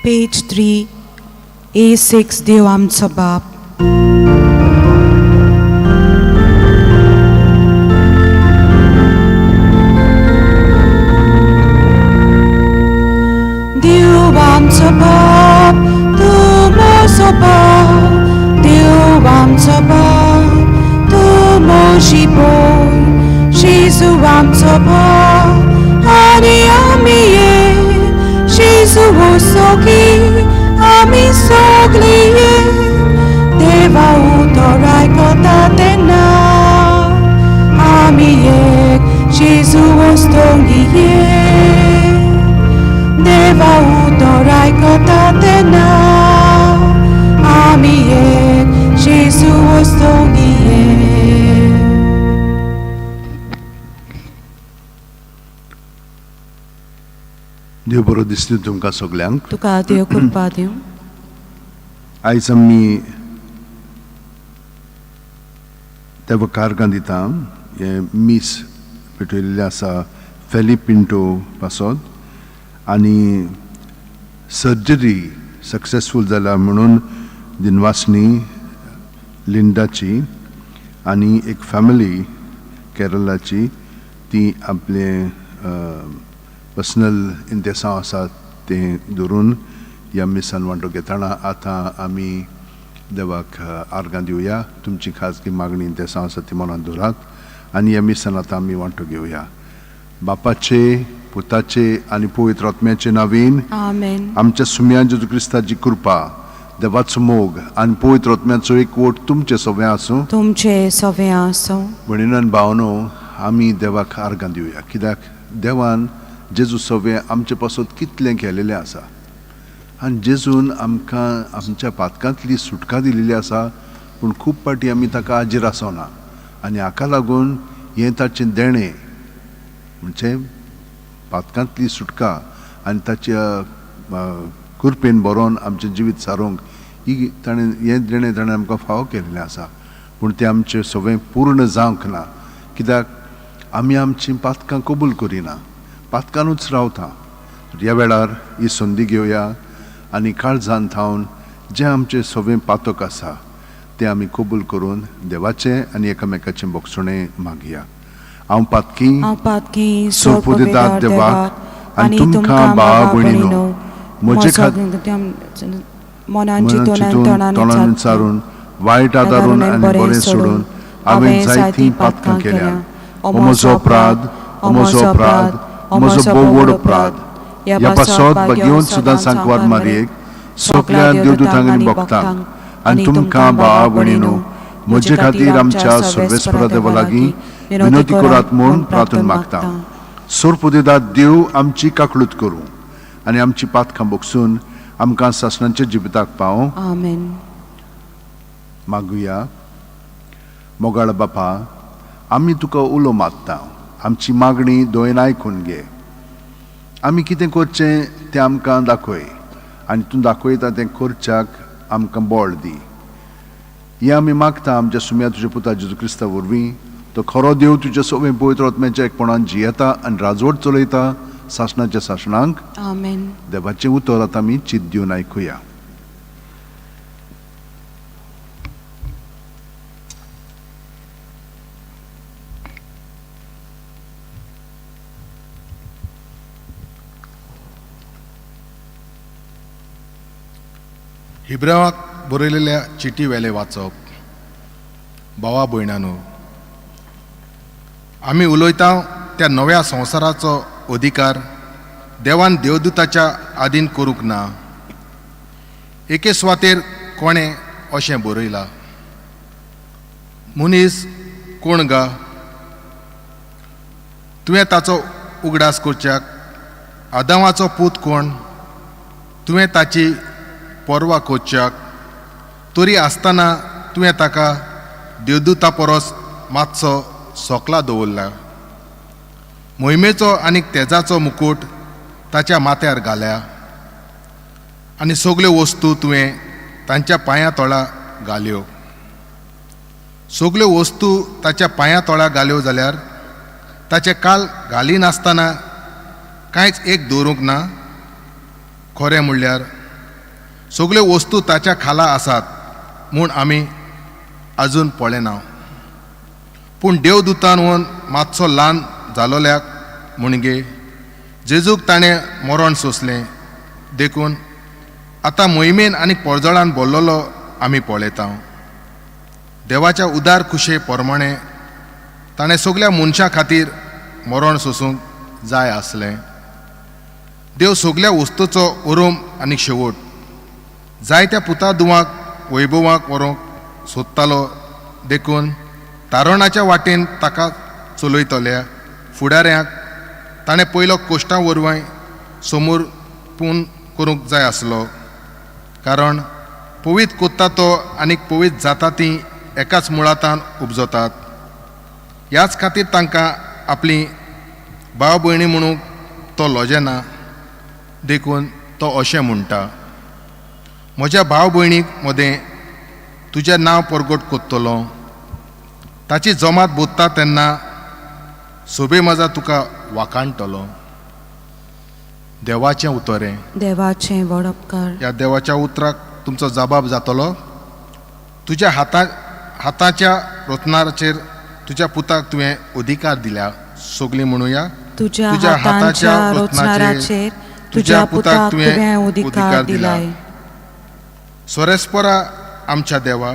Page 3, A6, देव आमचो बाप. देव आमचो बाप, तूं म्हजो बाप, देव आमचो बाप, तूं म्हजी भयण, जेजू आमचो बाप आनी आमी एक, जेजू हो सखी आमी सगळीं एक, देवा उतर आयकता तेन्ना आमी एक, जेजू वस्तोंगी एक, देवा उतर आयकता तेन्ना आमी एक, जेजू वस्तोंगी एक. देव बरो दिसली तुमकां सगल्यांक. तुका देव कृपा दिवं. आयज आमी देवा कारगां दिता. हें मीस पेटयलेलें आसा फेली पिंटो पासत आनी सर्जरी सक्सेसफूल जाल्या म्हणून दिनवासनी लिंडाची आनी एक फॅमिली केरलाची ती आपले पर्सनल इंतेसांव आसा तें धरून ह्या मिसान वांटो घेतना आतां आमी देवाक आर्गां दिवया. तुमची खाजगी मागणी इंतेसांव आसा ती मनांत दवरात आनी ह्या मिसान आतां आमी वांटो घेवया. बापाचे, पुताचे आनी पवित्र आत्म्याचे नावीन. आमेन. आमच्या सुम्या जेजू क्रिस्ताची कृपा, देवाचो मोग आनी पवित्र आत्म्याचो एकवट तुमचे सगळें आसूं. तुमचे सगळें आसूं. भयणीन भावनो, आमी देवाक आर्गां दिवया, कित्याक देवान जेजू सगळें आमचे पासत कितलें केलेलें आसा आनी जेजून आमकां आमच्या पातकांतली सुटका दिलेली आसा. पूण खूब फावटी आमी ताका हाजीर आसना आनी हाका लागून हें ताचें देणें म्हणजे पातकांतली सुटका आनी ताच्या कृपेन बरोवन आमचें जिवीत सारोवंक ही ताणें हें देणें ताणें आमकां फावो केल्लें आसा. पूण तें आमचें सगळें पूर्ण जावंक ना, कित्याक आमी आमचीं पातकां कबूल करिना, पातकानूच रावता. ह्या वेळार ही संदी घेवया आनी काळजान थावन जें आमचें सगळें पातक आसा तें आमी कबूल करून देवाचें आनी एकामेकाचें बोगसणें मागया. हांव पातकी, हांव पातकी, सोपुदितात देवाक आनी तुमकां भाव भयणीनो, म्हजे खातीर मनान चिंतून आनी तोंडान तोंडान विचारून, वायट आदारून आनी बरें सोडून हांवें जायतीं पातकां केल्या. हो म्हजो अपराध, हो म्हजो अपराध, हो म्हजो भोव व्हड अपराध. ह्या पासत भाग्यवंत सुद्दां सांकवार मारयेक, सगल्या देवदूतांक आनी भक्तांक आनी तुमकां भावा भयणीनो, म्हजे खातीर आमच्या सर्वेस्परा देवा लागीं विनवती करात म्हूण प्रार्थना मागता. सोरपुदेदात देव आमची काकळूत करूं आनी आमची पातकां बोगसून आमकां सासणाच्या जिविताक पावों. आमेन. मागुया. मोगाळ बापा, आमी तुका उलो मारता, आमची मागणी दोयन आयकून घे. आमी कितें करचें तें आमकां दाखय आनी तूं दाखयता तें करच्याक आमकां बळ दी. हें आमी मागता आमच्या सुम्या तुज्या पुता जेजू क्रिस्ता वरवीं. तो खरो देव तुज्या सगळें पवित्र आत्म्याच्या एकपणान जियेता आनी राजवट चलयता सासणाच्या सासणांक. आमेन. देवाचें उतर आतां आमी चित दिवन आयकुया. हिब्रावाक बरयलेल्या चिटी वेले वाचप. भावा भयणानो, आमी उलयता त्या नव्या संवसाराचो अधिकार देवान देवदूताच्या आदीन करूंक ना. एके सुवातेर कोणें अशें बरयलां, मनीस कोण गा तुवें ताचो उगडास करच्याक, आदामाचो पूत कोण तुवें ताची पर्वा करच्याक, तरी आसतना तुवें ताका देवदूता परस मातसो सोकला दवरला, मोहिमेचो आनी तेजाचो मुकूट ताच्या माथ्यार घाल्या आनी सगल्यो वस्तू तुवें तांच्या पांया तोळा घाल्यो. सगल्यो वस्तू ताच्या पांया तोळा घाल्यो जाल्यार ताचे काल घालिनासतना कांयच एक दवरूंक ना. खरें म्हणल्यार सगल्यो वस्तू ताच्या खाला आसात म्हूण आमी अजून पळयना. पूण देवदूतान वन मातसो ल्हान जालोल्याक म्हणगे जेजूक ताणें मरण सोंसलें. देखून आतां मोहिमेन आनी पोरजळान बोल्लोलो आमी पळयता. देवाच्या उदार खुशे प्रमाणे ताणें सगल्या मनशां खातीर मरण सोसूंक जाय आसलें. देव सगल्या वस्तूचो उरोम आनी शेवट जायत्या पुता दुवांक वैभवाक व्हरूंक सोदतालो. देखून तारणाच्या वाटेन ताका चलयतल्या फुडाऱ्यांक ताणें पयलो कोश्टां वरवीं समर्पण करूंक जाय आसलो. कारण पवीत कोत्ता तो आनी पवीत जाता ती एकाच मुळांतान उपजतात. ह्याच खातीर तांकां आपली भाव भयणी म्हणूंक तो लजेना. देखून तो अशें म्हणटा, म्हज्या भाव भयणीक मदें तुजें नांव परगट कोत्तलो. ताची जमात बोधता तेन्ना सोबे म्हजा तुका वाखाणटलो. देवाचें उतरें. देवाचें व्हड उपकार. ह्या देवाच्या उतराक तुमचो जबाब जातलो. तुज्या हाताच्या रत्नाचेर तुज्या पुताक तुवें अधिकार दिल्या. सगलीं म्हणुया, तुज्या हाताच्या रोचनाराचेर तुज्या पुताक तुवें अधिकार दिलाय. सोरेस्परा आमच्या देवा,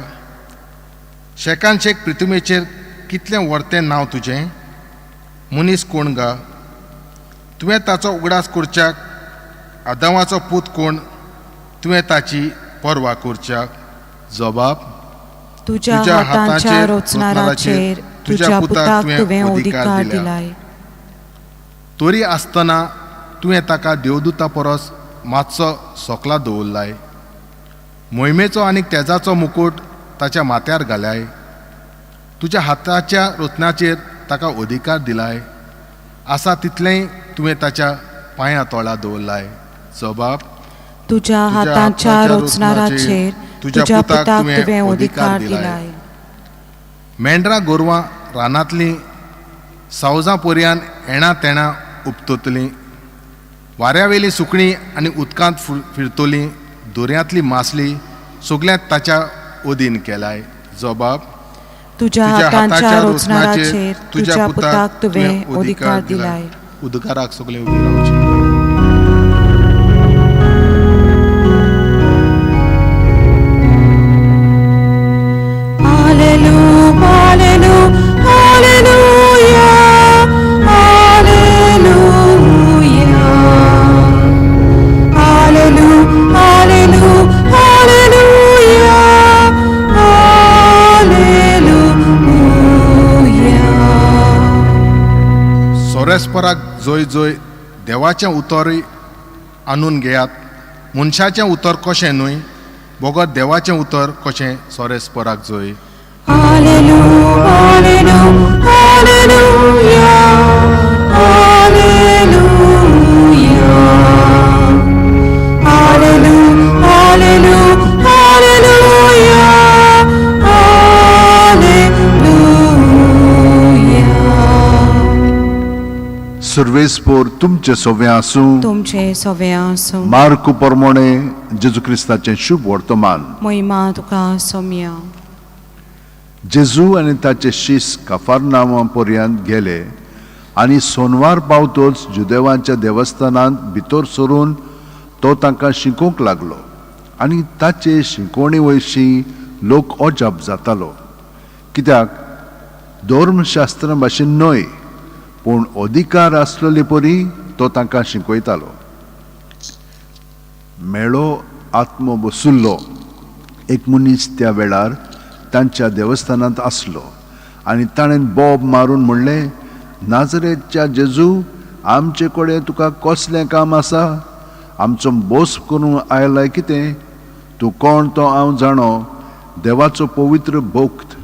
शेकान शेक पृथ्वीचेर कितलें व्हरतें नांव तुजें. मनीस कोण गा तुवें ताचो उगडास करच्याक? आदावाचो पूत कोण तुवें ताची पर्वा करच्याक? जबाब, तुज्या हाताच्या रोचनाराचेर तुज्या पुताक तुवें अधिकार दिलाय. तरी आसतना तुवें ताका देवदूता परस मातसो सोकला दवरलाय. मोहिमेचो आनी तेजाचो मुकूट ताच्या माथ्यार घालाय. तुज्या हाताच्या रत्नाचेर ताका अधिकार दिलाय. आसा तितलेंय तुवें ताच्या पांया तोळा दवरलाय. जबाब, तुज्या हाताच्या रोचनाराचेर तुज्या पुताक तुवें अधिकार दिलाय. मेंढरां गोरवां रानांतलीं सावजां पोरयान येणा तेणा उपततलीं. वाऱ्यावेलीं सुकणीं आनी उदकांत फिरतलीं. दर्यांतली मासली सगल्यांत ताच्या अधीन केलाय. जबाब, तुज्या हाताच्या रोचनाराचेर तुज्या पुताक तुवें अधिकार दिलाय. उदकाराक सगळें उबी रावचें. Hallelujah, hallelujah, hallelujah. Hallelujah, hallelujah, hallelujah. सोरेस्पराक जय जय देवाचें उतरूय आणून घेयात. मनशाचें उतर कशें न्हय, बगर देवाचें उतर कशें सोरेस्पराक जय. Hallelujah, hallelujah, hallelujah, hallelujah. Hallelujah, hallelujah, hallelujah, hallelujah. सर्वेस्पोर तुमचे सोवे आसूं. तुमचे सवे आसूं. मार्कू परमोणे जेजू क्रिस्ताचें शुभ वर्तमान. महिमा तुका सोम्या. जेजू आनी ताचे शीस काफारनामा पर्यंत गेले आनी सोनवार पावतोच जुदेवांच्या देवस्थानांत भितर सरून तो तांकां शिकोवंक लागलो आनी ताचे शिकोवणे वयशीं लोक अजाप जातालो. कित्याक धर्मशास्त्रां भाशेन न्हय, पूण अधिकार आसलेले परी तो तांकां शिकयतालो. मेळो आत्मो बसुल्लो एक मनीस त्या वेळार तांच्या देवस्थानांत आसलो आनी ताणें बोब मारून म्हणलें, नाजरेतच्या जेजू, आमचे कडेन तुका कसलें काम आसा? आमचो बोस करूंक आयलाय कितें? तूं कोण तो हांव जाणो, देवाचो पवित्र भक्त.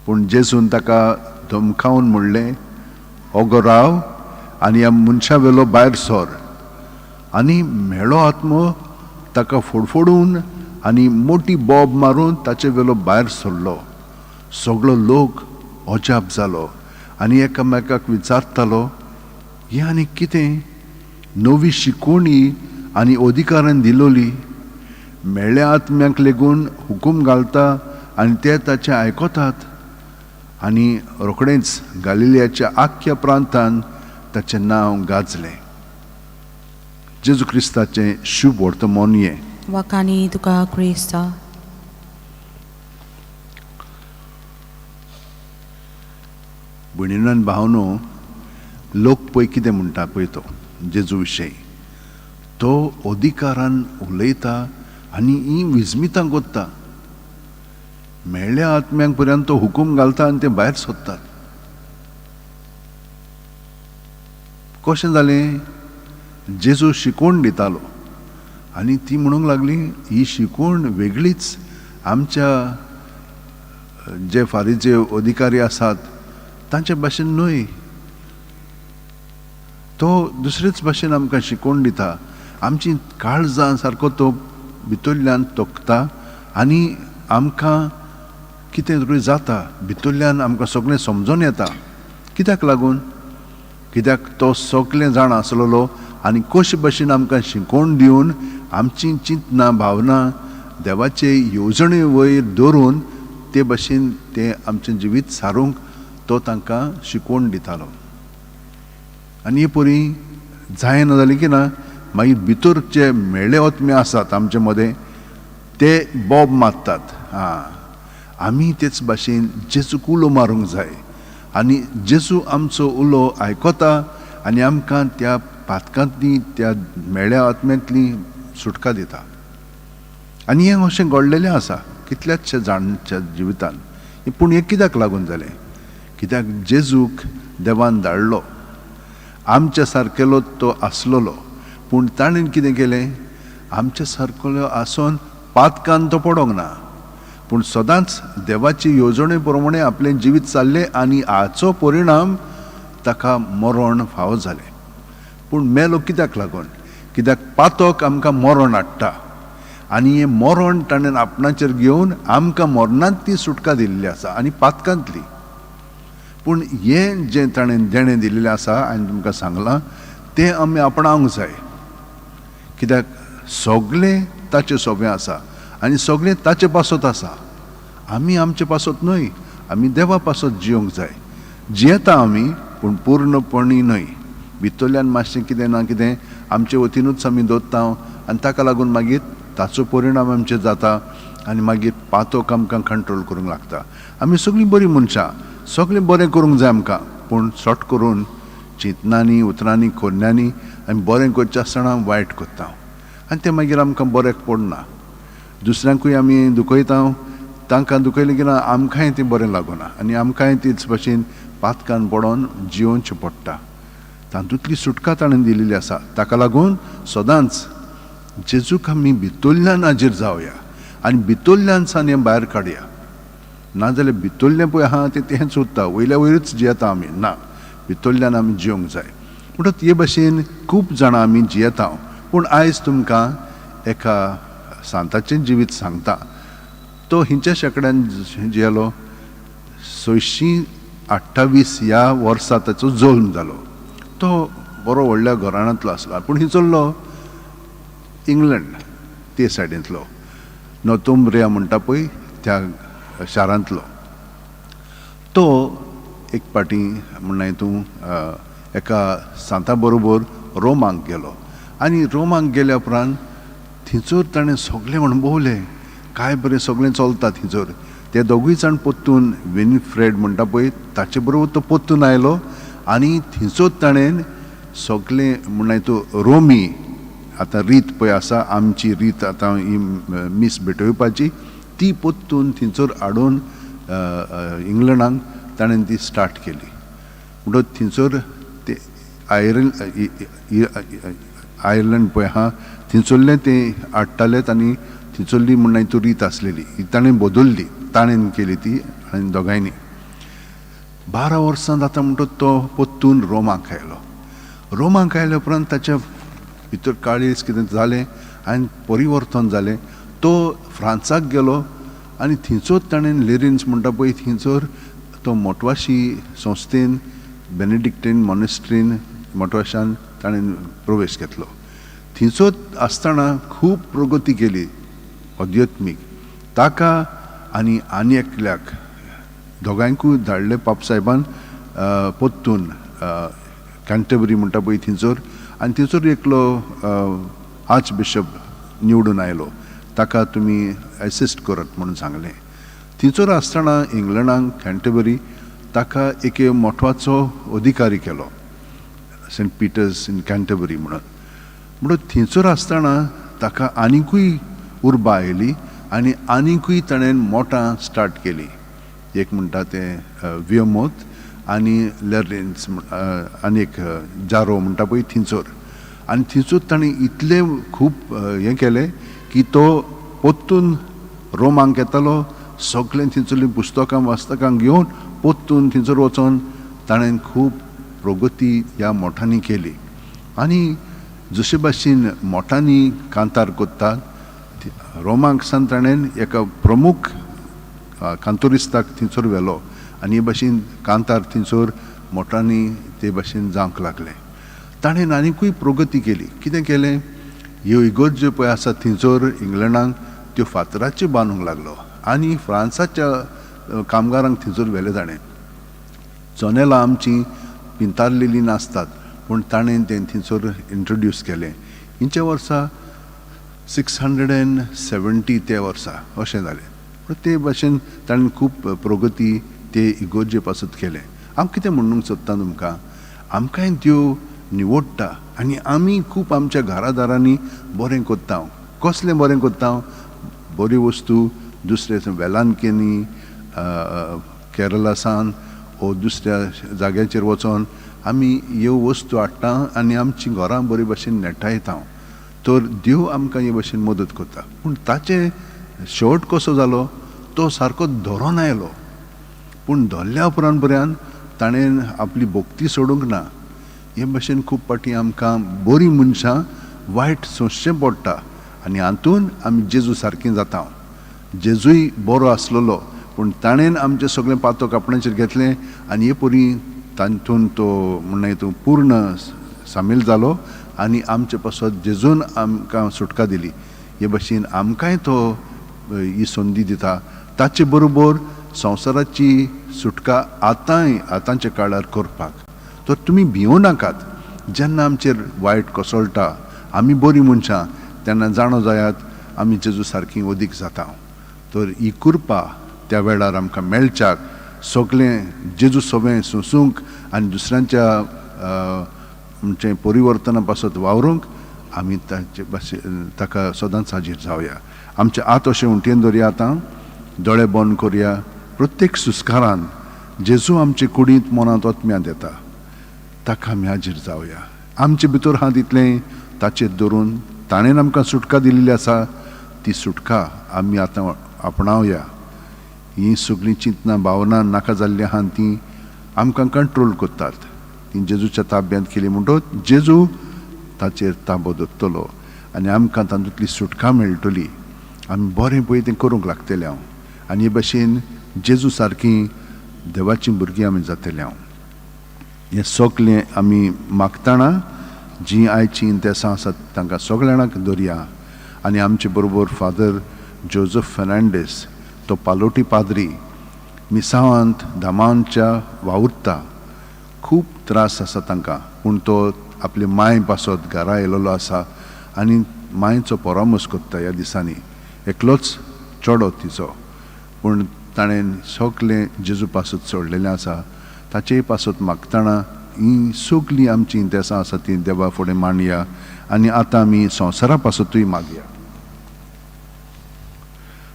पूण जेजून ताका धमकावन म्हणलें, ओगो राव आनी ह्या मनशा वेलो भायर सर. आनी म्हेळो आत्मो ताका फोडफोडून आनी मोटी बोब मारून ताचे वेलो भायर सरलो. सगळो लोक अजाप जालो आनी एकामेकाक विचारतालो, हें आनी कितें नवी शिकवणी आनी अधिकारान दिलोली? मेळ्ळ्या आत्म्यांक लेगून हुकूम घालता आनी ते ताचें आयकतात. आनी रोखडेंच गालिलियाच्या आख्ख्या प्रांतान ताचें नांव गाजलें. जेजू क्रिस्ताचें शुभ वर्तमान हें. वाखाणी तुका क्रिस्ता. भयणीन भावनो, लोक पळय कितें म्हणटा पळय तो जेजू विशयी, तो अधिकारान उलयता आनी हीं विस्मितां कोत्ता. मेळ्ळ्या आत्म्यांक पर्यंत तो हुकूम घालता आनी ते भायर सोदतात. कशें जालें? जेजू शिकवण दितालो आनी ती म्हणूंक लागली ही शिकवण वेगळीच, आमच्या जे फारीचे अधिकारी आसात तांचे भाशेन न्हय, तो दुसरेच भाशेन आमकां शिकवण दिता. आमची काळजां सारको तो भितरल्यान तोखता आनी आमकां कितें तरी जाता भितरल्यान, आमकां सगळें समजून येता. कित्याक लागून? कित्याक तो सगळें जाणा आसलेलो आनी कशे भशेन आमकां शिकोवन दिवन आमची चिंतना भावना देवाचे येवजणे वयर दवरून ते भशेन ते आमचें जिवीत सारूंक तो तांकां शिकोवन दितालो. आनी हे परी जायना जालें की ना मागीर भितर जे मेळ्ळे आत्मे आसात आमचे मदें ते बोब मारतात. आं, आमी तेच भाशेन जेजूक उलो मारूंक जाय आनी जेजू आमचो उलो आयकता आनी आमकां त्या पातकांतली त्या मेळ्या आत्म्यांतली सुटका दिता. आनी हें अशें घडलेलें आसा कितल्याचशे जाणांच्या जिवितान. पूण हें कित्याक लागून जालें? कित्याक जेजूक देवान धाडलो, आमच्या सारकेलो तो आसलेलो, पूण ताणें कितें केलें? आमच्या सारकेलो आसून पातकान तो पडोंक ना, पूण सदांच देवाची येवजणे प्रमाणे आपलें जिवीत चाललें आनी हाचो परिणाम ताका मरण फावो जालें. पूण मेलो कित्याक लागून? कित्याक पातक आमकां मरण हाडटा आनी हें मरण ताणें आपणाचेर घेवन आमकां मरणांतली सुटका दिल्ली आसा आनी पातकांतली. पूण हें जें ताणें देणें दिल्लें आसा आनी तुमकां सांगलां तें आमी आपणावंक जाय. कित्याक सगळें ताचें सोबें आसा आनी सगळें ताचे पासत आसा. आमी आमचे पासत न्हय, आमी देवा पासत जियोंक जाय. जियेता आमी पूण पूर्णपणी न्हय, भितरल्यान मातशें कितें ना कितें आमचे वतीनूच आमी दवरता आनी ताका लागून मागीर ताचो परिणाम आमचेर जाता आनी मागीर पातक आमकां कंट्रोल करूंक लागता. आमी सगळीं बरीं मनशां, सगळें बरें करूंक जाय आमकां, पूण शॉर्ट करून चिंतनांनी उतरांनी कोन्यांनी आमी बरें करचें आसतना वायट करता आनी तें मागीर आमकां बऱ्याक पडना. दुसऱ्यांकूय आमी दुखयता, तांकां दुखयलें की ना आमकांय तें बरें लागना आनी आमकांय तेच भाशेन पातकान पडोन जियोवचें पडटा. तातूंतली सुटका ताणें दिल्ली आसा. ताका लागून सदांच जेजूक आमी भितरल्यान हाजीर जावया आनी भितरल्यान सान हें भायर काडया. नाजाल्यार भितरलें पळय आहा तें तेंच उरता, वयल्या वयरूच जियेता आमी. ना, भितरल्यान आमी जियोंक जाय. म्हणटच हे भाशेन खूब जाणां आमी जियेता. पूण आयज तुमकां एका सांताचें जिवीत सांगता. तो हिंच्या शेंकड्यान जियेलो, 628 ह्या वर्सा ताचो जल्म जालो. तो बरो व्हडल्या घराण्यांतलो आसलो, पूण हिचोल्लो इंग्लंड ते सायडींतलो, नोतोंब्रिया म्हणटा पळय त्या शारांतलो. तो एक पाटी म्हणना तूं एका सांता बरोबर रोमाक गेलो आनी रोमाक गेल्या उपरांत थंयसर ताणें सगळें अणभवलें, काय बरें सगळें चलता थंयसर. ते दोगूय जाण परतून विनफ्रेड म्हणटा पळय ताचे बरोबर तो परतून आयलो आनी थंयसर ताणें सगळें म्हणना तूं रोमी आतां रीत पळय आसा आमची रीत आतां ही मीस भेटोवपाची ती परतून थंयसर हाडून इंग्लंडाक ताणें ती स्टार्ट केली. म्हणटच थंयसर ते आयर्लंड पळय आहा थंयसरलें तें हाडटालेत आनी थंयसरली म्हणना तूं रीत आसलेली ही ताणें बदल्ली, ताणें केली ती आनी दोगांयनी. 12 वर्सां जाता म्हणटच तो परतून रोमाक आयलो. रोमाक आयल्या उपरांत ताच्या भितर काळीज कितें जालें आनी परिवर्तन जालें. तो फ्रांसाक गेलो आनी थंयसर ताणें लेरिन्स म्हणटा पळय थंयसर तो मोटवाशी संस्थेन बेनेडिक्टीन मॉनेस्ट्रीन मोटवाशान ताणें प्रवेश घेतलो. थंयसर आसतना खूब प्रगती केली. अध्यात्मीक ताका आनी आनी एकल्याक दोगांयकूय धाडले पापसाहेबान पोत्तून कॅन्टबरी म्हणटा पळय थंयसर. आनी थंयसर एकलो आर्च बिशप निवडून आयलो, ताका तुमी एसिस्ट करात म्हणून सांगलें. थंयसर आसतना इंग्लंडाक कॅन्टबरी ताका एके मोठवाचो अधिकारी केलो, सेंट पिटर्स इन कॅन्टबरी म्हणून. म्हणून थंयसर आसतना ताका आनिकूय उर्बा आयली आनी आनिकूय ताणें मोटां स्टार्ट केली. एक म्हणटा तें वियमोत आनी लेरिन्स आनी एक जारो म्हणटा पळय थंयसर. आनी थंयसर ताणें इतलें खूब हें केलें की तो पोत्तून रोमांक येतालो, सगळें थंयसरलीं पुस्तकां वास्तकां घेवन पोत्तून थंयसर वचोन ताणें खूब प्रगती ह्या मोठांनी केली. आनी जशे भाशेन मोठांनी कांतार कोत्तात, रोमांक सान ताणें एका प्रमुख कांतोरिस्ताक थंयसर व्हेलो आनी हे भाशेन कांतार थंयसर मोठांनी ते भाशेन जावंक लागलें. ताणें आनिकूय प्रगती केली. कितें केलें, ह्यो इगर्ज्यो पळय आसा थंयसर इंग्लंडाक त्यो फातराच्यो बांदूंक लागलो आनी फ्रांसाच्या कामगारांक थंयसर व्हेले ताणें. जनेलां आमचीं पिंतारलेलीं नासतात पूण ताणें तें थंयसर इंट्रोड्यूस केलें. हिंच्या वर्सा 670 त्या वर्सा अशें जालें. पूण ते भाशेन ताणें खूब प्रगती ते इगर्जे पासत केलें. हांव कितें म्हणूंक सोदता तुमकां, आमकांय त्यो निवडटा आनी आमी खूब आमच्या घरादारांनी बरें कोत्ता. कसलें बरें कोत्ता? बऱ्यो वस्तू दुसरे वेलांकिनी केरला सान ओ दुसऱ्या जाग्याचेर वचोन आमी ह्यो वस्तू हाडटा आनी आमचीं घरां बरे भाशेन नेटायता. तर देव आमकां हे भाशेन मदत करता. पूण ताचे शेवट कसो जालो, तो सारको धरोन आयलो. पूण धरल्या उपरांत पर्यंत ताणें आपली भक्ती सोडूंक ना. हे भाशेन खूब फावटी आमकां बरीं मनशां वायट सोंसचें पडटा आनी हातून आमी जेजू सारकीं जाता. जेजूय बरो आसलेलो पूण ताणें आमचें सगळें पातक आपणाचेर घेतलें आनी हे परी तातूंत तो म्हणणें तूं पूर्ण सामील जालो आनी आमचे पासत जेजून आमकां सुटका दिली. हे भाशेन आमकांय तो ही संदी दिता. ताचे बरोबर संवसाराची सुटका आतांय आतांच्या काळार करपाक. तर तुमी भिवूं नाकात. जेन्ना आमचेर वायट कोसळटा, आमी बरीं मनशां तेन्ना जाणो जायात आमी जेजू सारकी अदीक जाता. तर ही कृपा त्या वेळार आमकां मेळच्याक सगळें जेजू सगळें सोंसूंक आनी दुसऱ्यांच्या म्हणजे परिवर्तना पासत वावरूंक आमी ताचे भाशेन ताका सदांच हाजीर जावया. आमचे हात अशें उंटयेन दवरया, आतां दोळे बंद करया. प्रत्येक सुस्कारान जेजू आमचे कुडींत मनांत आत्म्यांत येता, ताका आमी हाजीर जावया. आमचे भितर हात इतलें ताचेर धरून ताणें आमकां सुटका दिल्ली आसा, ती सुटका आमी आतां आपणावया. हीं सगळीं चिंतनां भावनां नाका जाल्लीं आहा तीं आमकां कंट्रोल करतात. ती जेजूच्या ताब्यांत केली म्हणटकच जेजू ताचेर ताबो दवरतलो आनी आमकां तातूंतली सुटका मेळटली. आमी बरें पळय तें करूंक लागतलें हांव आनी हे भाशेन जेजू सारकीं देवाचीं भुरगीं आमी जातले हांव. हें सगळें आमी मागतना जीं आयचीं देसां आसात तांकां सगळ्यांक दवरया. आनी आमचे बरोबर फादर जोजफ फेर्नांडीस, तो पालोटी पाद्री मिसावांत दामांच्या वावुरता. खूब त्रास आसा तांकां पूण तो आपले मांय पासत घरा येयलेलो आसा आनी मांयचो परामर्श कोत्ता ह्या दिसांनी. एकलोच चेडो तिचो पूण ताणें सगळें जेजू पासत सोडलेलें आसा. ताचेय पासत मागतना हीं सगळीं आमचीं देसां आसा तीं देवा फुडें मांडया आनी आतां आमी संवसारा पासतूय मागया.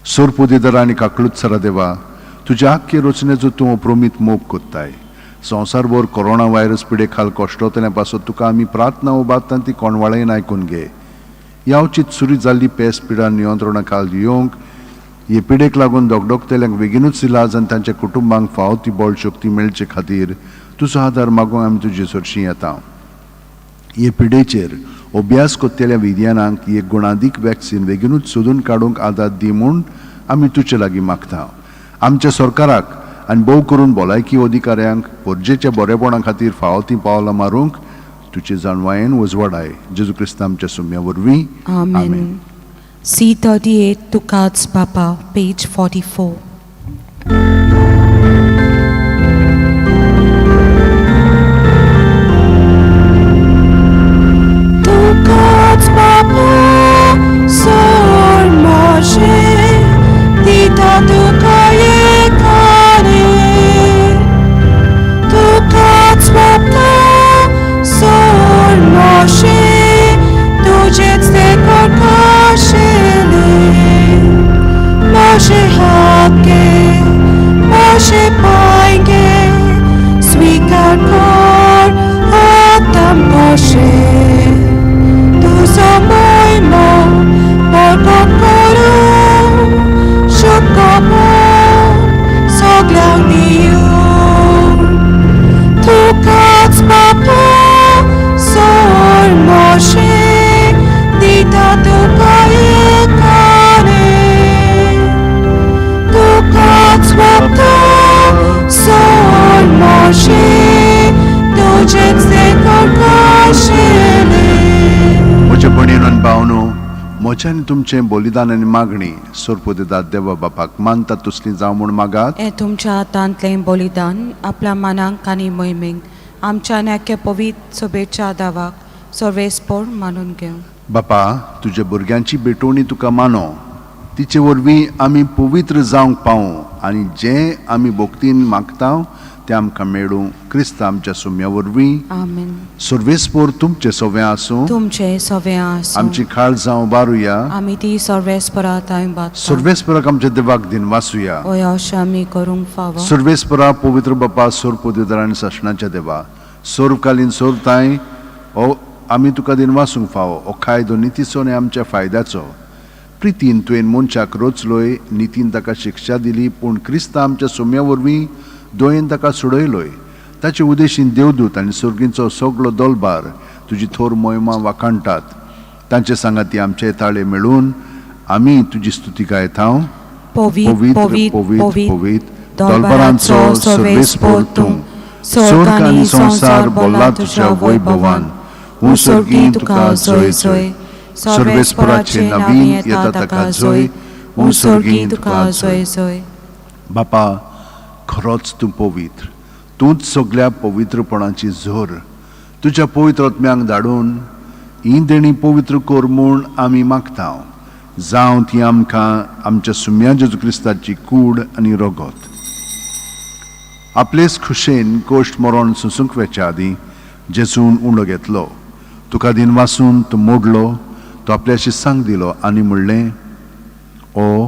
सोरपुदेदरा आनी काकळूत देवा, तुज्या आख्खे रचनेचो तूं अप्रमीत मोग कोत्ताय. संवसारभर कोरोना व्हायरस पिडे खाल कश्टोतल्या पासत तुका आमी प्रार्थना उबारता ती कोणवाळेन आयकून घे. यावचीत सुरू जाल्ली पेस पिडा नियंत्रणा खाल येवंक, हे पिडेक लागून दोगदोगतेल्यांक बेगीनूच इलाज आनी तांच्या कुटुंबांक फावो ती बळ शक्ती मेळचे खातीर तुजो आदार मागूंक आमी तुजे सरशीं येता. हे पिडेचेर अभ्यास कोत्तेल्या विज्ञानाक एक गुणादीक वॅक्सिन बेगीनूच सोदून काडूंक आदार दी म्हूण आमी तुजे लागीं मागता. आमच्या सरकाराक आनी भोव करून भलायकी अधिकाऱ्यांक गरजेच्या बरेपणा खातीर फावो तीं पावलां मारूंक तुजे जाणवायेन उजवाडाय. जेजू क्रिस्त आमच्या सुम्या वरवीं. आमेन. C38 तुकाच बापा, पेज 44. तुकाच बापा सोड म्हजें दिता तुका एकाने. तुकाच बापा सोड म्हजें तुजेच ते करकाशिले. म्हजे हात घे, म्हजे पांय घे, स्वीकार कर आतां म्हजें. तुजो महिमो प्रकट करूं शुभखबर सगल्यांक दिवं. तुकाच बापा सोड म्हजें दिता तुका एकाने. तुकाच बापा सोड म्हजें तुजेच ते करकाशिले. म्हज्या भयणीन आनी भावनो, म्हजें आनी तुमचें बलिदान आनी मागणी सोरपोदेदात देवा बापाक मानता तसली जावं म्हूण मागात. हें तुमच्या हातांतलें बलिदान आपल्या मनाक आनी मोहिमेक आमच्या नाक्या पवित्र शुभेच्छा दावाक सर्वेस्पोर मानून घेवं. बापा, तुज्या भुरग्यांची भेटवणी तुका मानो, तिचे वरवीं आमी पवित्र जावंक पावूं आनी जें आमी भक्तीन मागता तें आमकां मेळूं, क्रिस्त आमच्या सुम्या वरवीं. आमेन. सर्वेस्पोर तुमचें सवें आसूं. तुमचें सवें आसूं. आमची खाळ जावं बारुया. आमी ती सर्वेस्परा थंय बात. सर्वेस्पराक आमच्या देवाक दिनवासूया. हय, अशें आमी करूंक फावो. सर्वेस्परा, पवित्र बापा, सोर आनी सासणाच्या देवा, सोर्वकालीन सोरताय हो आमी तुका दिनवासूंक फावो. हो कायदो नितीचो आनी आमच्या फायद्याचो. प्रितीन तुवें मनशाक रोचलोय, नितीन ताका शिक्षा दिली, पूण क्रिस्ता आमच्या सोम्या वरवीं दोयेन ताका सोडयलोय. ताचे उदेशीन देवदूत आनी सर्गींचो सगलो दोलबार तुजी थोर मोहिमा वाखाणटात. तांचे सांगाती आमचे ताळे मेळून आमी तुजी स्तुती गायता. पवित्र, पवित्र, पवित्र, दरबारांचो सर्वेस्पोर तूं, स्वर्ग आनी संवसार भरला तुज्या वैभवान. हूं सर्गीं तुका जय जय. सर्वेस्पराचे नवीन येता ताका जय. हूं सर्गीं तुका जय जय. बापा, खरोच तूं पवित्र, तूंच सगल्या पवित्रपणाची झर. तुज्या पवित्र आत्म्यांक धाडून ही देणी पवित्र कर म्हूण आमी मागता. जावं ती आमकां आमच्या सुम्या जेजू क्रिस्ताची कूड आनी रगत. आपलेच खुशेन कोश्ट मरण सोंसूंक वेच्या आदीं जेजून उंडो घेतलो, तुका दिनवासून तो मोडलो, तो आपल्याशी सांग दिलो आनी म्हणलें, ओ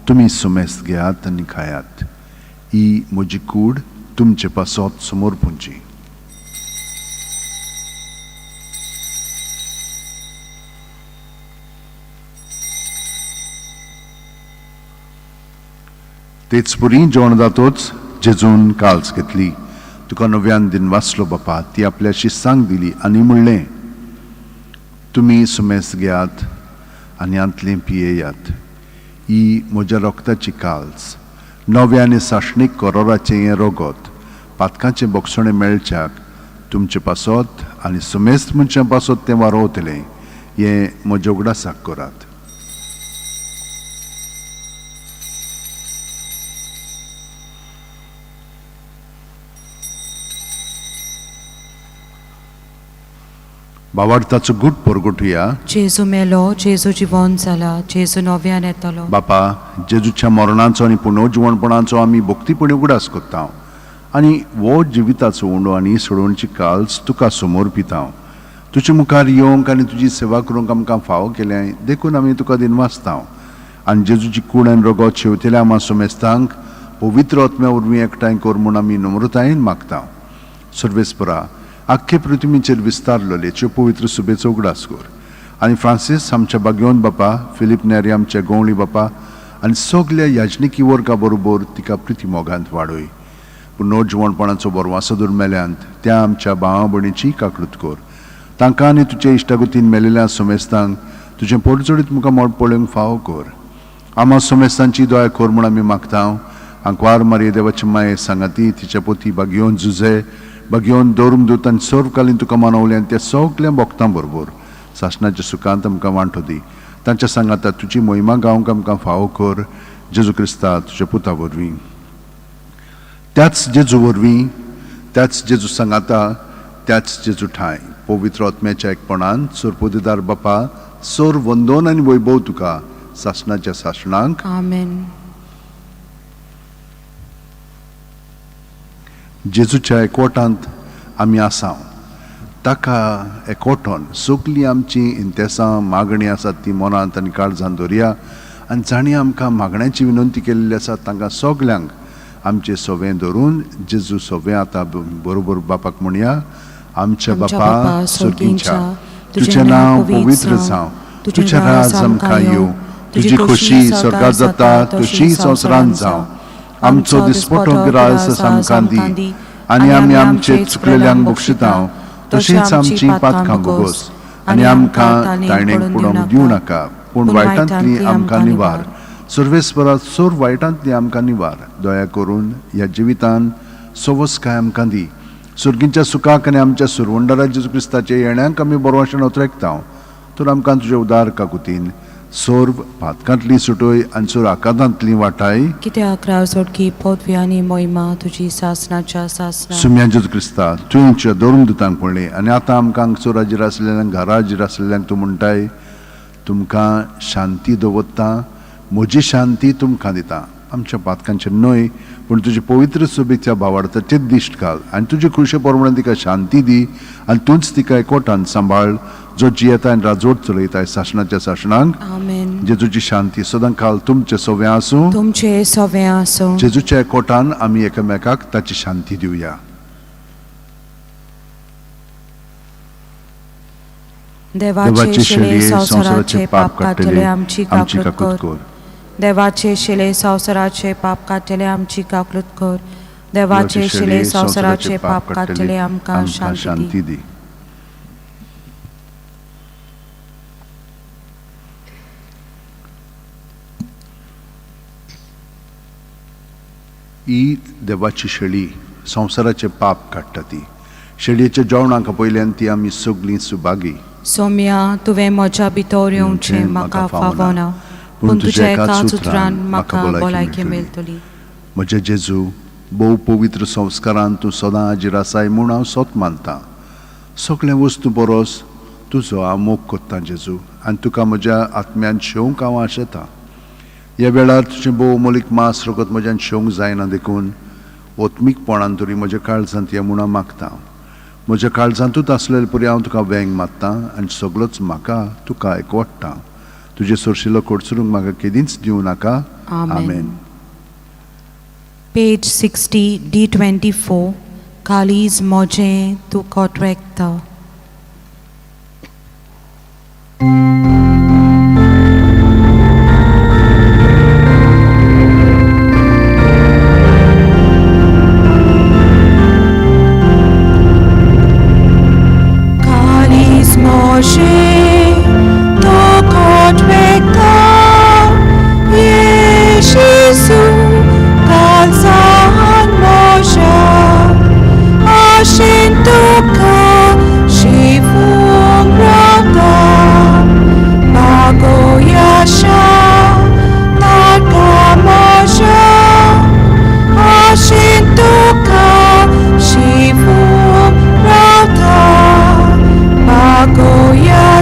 तुमी सुमेस्त घेयात आनी खायात, ही म्हजी कूड तुमचे पासत समोर पुंची. तेच पुरी जेवण जातोच जेजून काल्स घेतली, तुका नव्यान दिन वाचलो बापा, ती आपल्याशी सांग दिली आनी म्हणलें, तुमी सुमेस्त घेयात आनी हांतलें पियेयात, ही म्हज्या रक्ताची काल्स, नव्या आनी सासणीक करोराचें हें रगत, पातकांचें बोगसणें मेळच्याक तुमचे पासत आनी सुमेस्त मनशां पासत तें वारोवतलें, हें म्हज्या उगडासाक करात. बावार्थाचो गूट परगटुया. जेजू मेलो, जेजू जिवन जाला, जेजू नव्यान येतलो. बापा, जेजूच्या मरणाचो आनी पुनर्जिवणपणाचो आमी भक्तीपणी उगडास करता आनी हो जिविताचो उंडो आनी सोडोवणची काल्स तुका समोर पिता. तुजे मुखार येवंक आनी तुजी सेवा करूंक आमकां फावो केलें देखून आमी तुका दिनवासता. आनी जेजूची कूड आनी रगत शेवतेल्या आमा सोमेस्तांक पवित्र आत्म्या वरवीं एकठांय कर म्हूण आमी नम्रतायेन मागता. सर्वेस्परा, आख्खे पृथ्वीचेर विस्तारलेले च्यो पवित्र सुबेचो उगडास कर आनी फ्रांसीस आमच्या बागयोन बापा, फिलीप नेरी आमच्या गोवळी बापा आनी सगल्या याजनिकी वर्गा बरोबर तिका प्रिती मोगांत वाडय. पुनर्जिवणपणाचो बरवासो दर मेल्यांत त्या आमच्या भावा भयणीची काकृत कर. तांकां आनी तुजे इश्टागतीन मेलेल्या सोमेस्तांक तुजें पोटजोडीत मुखार मोड पळोवंक फावो कर. आमा सोमेस्तांची दया कर म्हूण आमी मागता. आंकवार मारये देवाची माये सांगाती तिच्या पोती बागयोन जुजे बागयोन दवरूंक दूत आनी सर्वकालीन तुका मानवलें त्या सगल्या भक्तां बरोबर सासणाच्या सुखांत आमकां वांटो दी. तांच्या सांगाता तुजी मोहिमा गावंक आमकां फावो कर जेजू क्रिस्ता तुज्या पुता वरवीं. त्याच जेजू वरवीं, त्याच जेजू सांगाता, त्याच जेजू ठांय पवित्र आत्म्याच्या एकपणान सोरपोदेदार बापा सोर वंदोन आनी वैभव तुका सासणाच्या सासणांक. आमेन. जेजूच्या एकवटांत आमी आसाव, ताका एकवटोन सगळीं आमची इंतेसां मागणी आसात ती मनांत आनी काळजान दवरया आनी जांणी आमकां मागण्याची विनंती केल्ली आसा तांकां सगल्यांक आमचें सवें धरून जेजू सवें आतां बरोबर बापाक म्हणया. आमच्या बापा सर्गींच्या, तुजें नांव पवित्र जावं, तुजें राज आमकां येवं, तुजी खोशी स्वर्गात जाता तशी संवसारांत जावं. आमचो दिसपटो ग्रास आमकां दी आनी आमी आमचे चुकलेल्यांक बक्षिता तशींच आमची पातकां भोगोस आनी आमकां ताणें पडोवंक दिवं नाका, पूण वायटांतली आमकां निवार. सर्वेस्परा सोर वायटांतली आमकां निवार. दया करून ह्या जिवितान सवसकाय आमकां दी. सुर्गींच्या सुखाक आनी आमच्या सुरवंडरा जेजू क्रिस्ताच्या येण्याक आमी बरोवशण उतरेकता. तर आमकां तुज्या उदार काकुतीन सर्व पातकांतली सुटय आनी सोर आकांतांतली वाटाय. कित्याक राव सोडकी पदवी आनी मोहिमा तुजी सासणाच्या सासणा. सुम्या जेजू क्रिस्ता, तुवें धरून दुतांक पळय आनी आतां आमकां हांगसर हाजीर आसलेल्यांक, घरा हाजीर आसलेल्यांक तूं म्हणटाय, तुमकां शांती दवरता, म्हजी शांती तुमकां दिता. आमच्या पातकांचेर न्हय पूण तुजे पवित्र सोबीच्या भावार्थाचेर दिश्ट घाल आनी तुजे खुशे प्रमाणे तिका शांती दी आनी तूंच तिका एकवटान सांबाळ, जो जियेता आनी राजवट चलयता सासणाच्या सासणांक. आमेन. जेजूची शांती सदां काल तुमचे सवें आसूं. तुमचे सवें आसूं. जेजूच्या एकवटान आमी एकामेकाक ताची शांती दिवया. देवाचे शिले संवसाराचे पाप काडटले आमची काकूत कर. देवाचे शिले संवसाराचे पाप काडटले आमची काकूत कर. देवाचे शिले संवसाराचे पाप काडटले आमकां शांती दी. ही देवाची शेळी संवसाराचे पाप काडटा. ती शेळयेच्या जेवणाक पयल्यान ती आमी सगळीं सुभागी. सोम्या, तुवें म्हज्या भितर येवचें म्हाका फावना, पूण तुज्या एकाच उतरान म्हाका भलायकी मेळटली. म्हज्या जेजू, भोव पवित्र संस्कारान तूं सदां हाजीर आसाय म्हूण हांव सोत मानतां. सगळ्या वस्तू बरोस तुजो हांव मोग कोत्तां जेजू आनी तुका म्हज्या आत्म्यान शेवंक हांव आशेतां. ह्या वेळार तुजें भोव मोलीक मास रगत म्हज्यान शेवंक जायना देखून ओत्मीकपणान तरी म्हज्या काळजांत ये म्हूण हांव मागतां. म्हज्या काळजांतूच आसलेले परी हांव तुका वेंग मारतां आनी सगळोच म्हाका तुका एकवट्टां. तुजें सोरशिलो कोडसरूंक म्हाका केदींच दिवं नाका. आमेन. पेज 60 D24. काळीज म्हजें तूं कोटरेकता. काळीज म्हजें तूं कोटरेकता, येशू काळजान म्हज्या आशेन तुका शिवूंक रावता. बागोयाशा नाका म्हज्या आशेन तुका शिवूंक रावता. बागोयाशा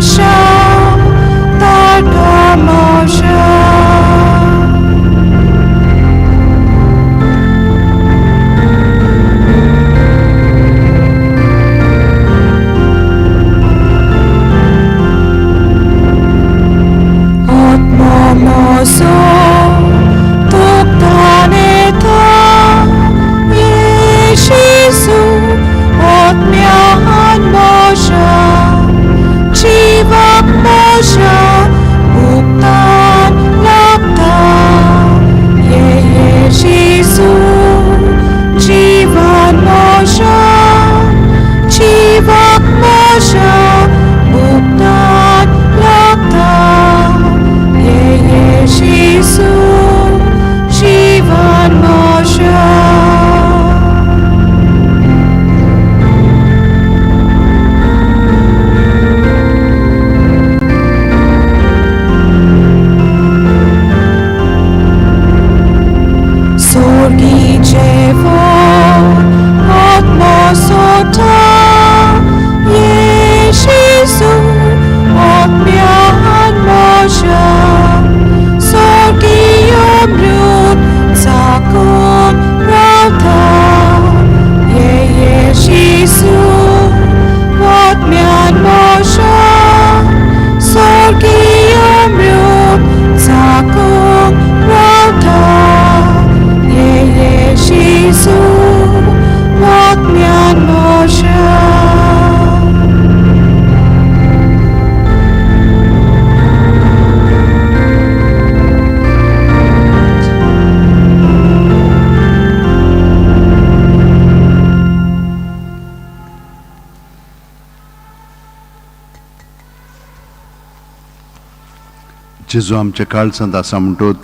जेजू आमच्या काळजांत आसा म्हणटोत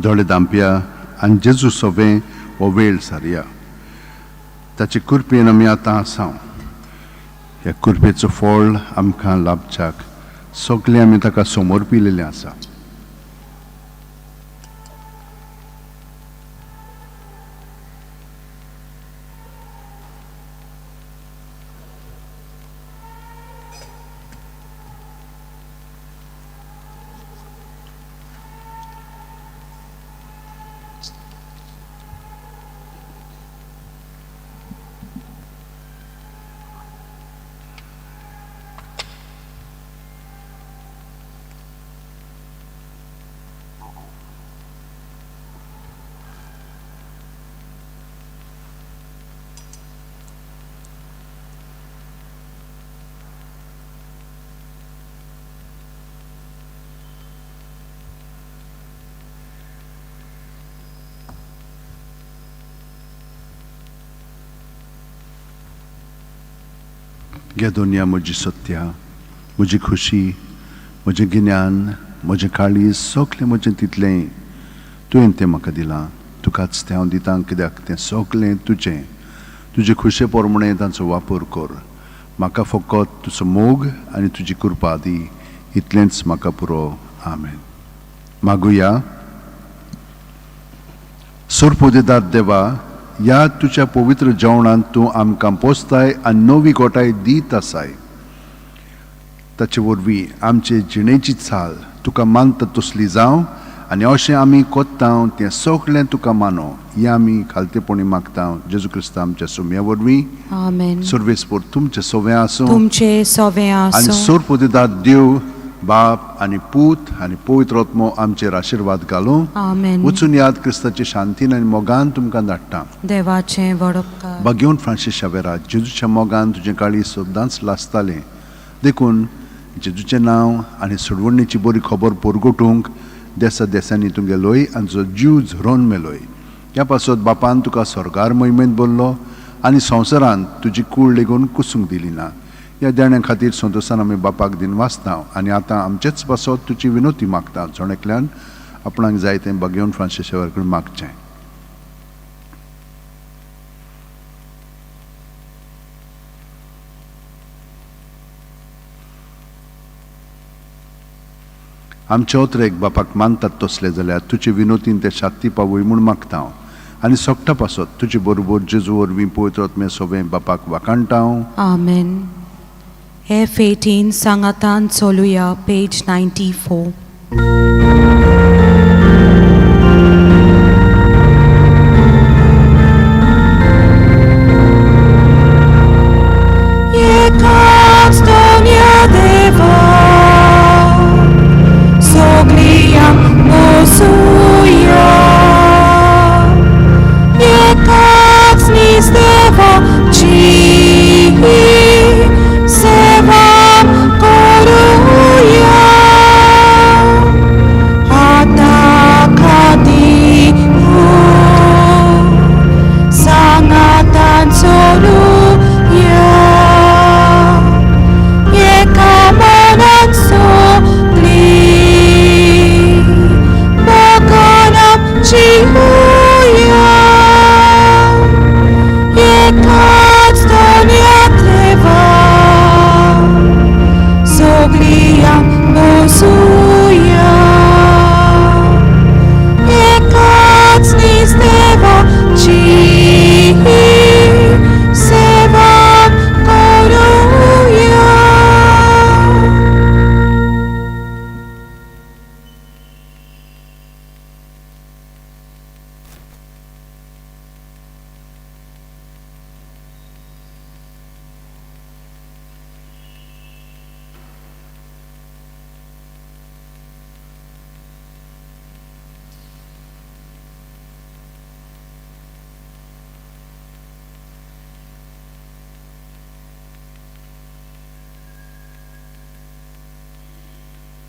दोळे दांपया आनी जेजू सोवें हो वेळ सारया. ताचे कृपेन आमी आतां आसा. ह्या कृपेचो फळ आमकां लाभच्याक सगळें आमी ताका समर्पिलेलें आसा. घे दुनिया म्हजी सत्या, म्हजी खुशी, म्हजें गिन्यान, म्हजें काळीज, सगळें म्हजें तितलें तुवें तें म्हाका दिलां. तुकाच तें हांव दितां कित्याक तें सगळें तुजें. तुजे खुशे प्रमाणें तांचो वापर कर. म्हाका फकत तुजो मोग आनी तुजी कृपा दी, इतलेंच म्हाका पुरो. आमेन. मागुया. सोरपोदेदार देवा, ह्या तुज्या पवित्र जेवणांत तूं आमकां पोसताय आनी नवी गोठाय दीत आसाय. ताचे वरवीं आमचे जिणेची चाल तुका मानता तसली जावं आनी अशें आमी कोत्ता तें सगळें तुका मानो. हें आमी खालतेपणी मागता जेजू क्रिस्ता आमच्या सुम्या वरवीं. आमेन. सर्वेस्पोर तुमचें सोवें आसूं, तुमचे सोवें आनी आसूं. सोरपोदेदार देव बाप आनी पूत आनी पवित्र आत्मो आमचेर आशिर्वाद घालूं. आमेन. वचून याद क्रिस्ताची शांतीन आनी मोगान तुमकां धाडटा. देवाचें वडपकार. बागेवन फ्रांसीस शावेरा, जेजूच्या मोगान तुजें काळीज सदांच लासतालें. देखून जेजूचें नांव आनी सोडवणीची बरी खबर परगटूंक देसा देसांनी तुमगेलोय आनी तुजो जीव झरोवन मेलोय. ह्या पासत बापान तुका स्वर्गार मोहिमेंत भरलो आनी संवसारांत तुजी कूळ लेगून कुसूंक दिली ना. ह्या देण्या खातीर संतोशान आमी बापाक दिनवासता आनी आतां आमचेच पासत तुजी विनोती मागता. जण एकल्यान आपणाक जाय तें बागेवन फ्रांसीस शावेरा कडेन मागचें. आमचे ओतरेक बापाक मानतात तसले जाल्यार तुजे विनोतीन ते शात्ती पावय म्हूण मागता हांव आनी सोगटा पासत तुजे बरोबर जेजू वरवीं पवित्र आत्मे सोवें बापाक वाखाणटा हांव. आमेन. F 18 सांगातान चलुया. पेज 94. एकाच दोन्या देवा,